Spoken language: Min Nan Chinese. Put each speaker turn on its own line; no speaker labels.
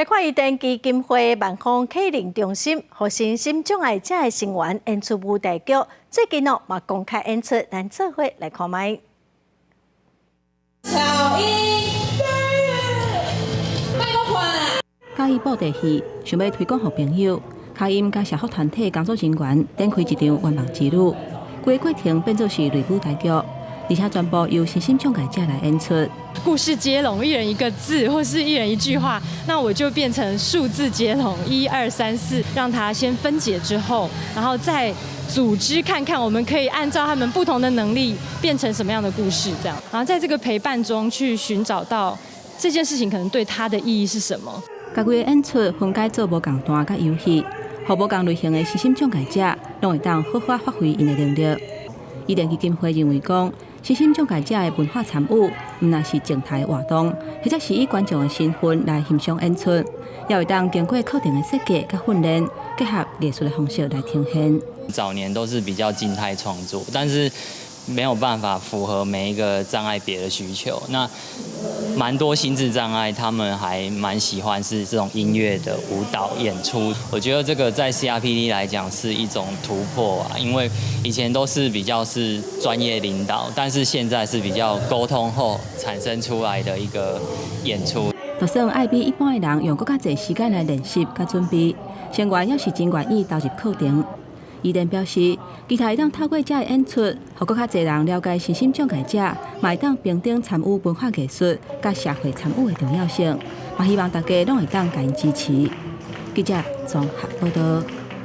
來看伊甸基金會萬方啟靈中心，予身心障礙者的成員演出舞台劇，最近哦嘛公開演出，咱做伙來看覓。
小英，莫閣看啦！
佮意布袋戲，想欲推廣予朋友，卡音佮社福團體工作人員展開一場圓夢之旅，規個過程變做是類舞台劇，而且全部由身心障礙者來演出。
故事接龍，一人一個字，或是一人一句話，那我就變成數字接龍，一二三四，讓他先分解之後，然後再組織看看，我們可以按照他們不同的能力變成什麼樣的故事，這樣，然後在這個陪伴中去尋找到這件事情可能對他的意義是什麼。
家己的演出分解做無仝段佮遊戲，予無仝類型的身心障礙者攏會當好好發揮𪜶的能力。伊甸基金會認為講，身心障礙者的文化參與，毋但是靜態活動，或者是以觀眾的身份來欣賞演出，也會當經過課程的設計佮訓練，結合藝術的方式來呈現。
早年都是比較靜態創作，但是沒有辦法符合每一個障礙別的需求。那蠻多心智障礙，他們還蠻喜歡是這種音樂的舞蹈演出。我覺得這個在 CRPD 來講是一種突破啊，因為以前都是比較是專業領導，但是現在是比較溝通後產生出來的一個演出。
就算愛比一般的人用閣較濟時間來練習佮準備，成員猶是真願意投入課程。伊甸表示，期待會當透過這个演出，予閣較濟人了解身心障礙者，嘛會當平等參與文化藝術佮社會參與的重要性，嘛希望大家攏會當共𪜶支持。記者綜合報道。